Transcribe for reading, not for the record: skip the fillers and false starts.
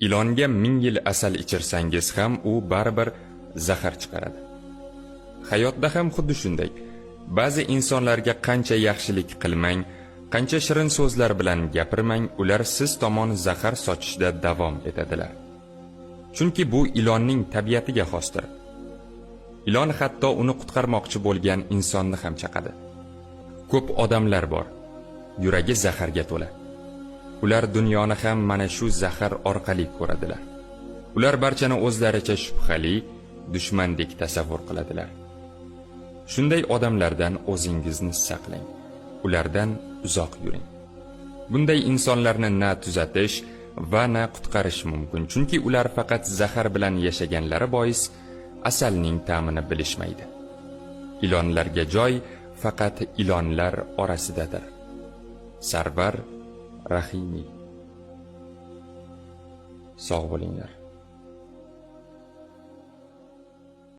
Ilonga 1000 yil asal ichirsangiz ham u baribir zahar chiqaradi. Hayotda ham xuddi shunday. Ba'zi insonlarga qancha yaxshilik qilmang, qancha shirin so'zlar bilan gapirmang, ular siz tomon zahar sochishda davom etadilar. Chunki bu ilonning tabiatiga xosdir. Ilon hatto uni qutqarmoqchi bo'lgan insonni ham chaqadi. Ko'p odamlar bor, yuragi zaharga to'la. Ular dunyoni ham mana shu zahar orqali ko'radilar. Ular barchani o'zlaricha shubhali, dushmandek tasavvur qiladilar. Shunday odamlardan o'zingizni saqlang. Ulardan uzoq yuring. Bunday insonlarni na tuzatish va na qutqarish mumkin, chunki ular faqat zahar bilan yashaganlari bois asalning ta'mini bilishmaydi. Ilonlarga joy faqat ilonlar orasidadir. Sarvar Rahimiy. Sog' bo'linglar.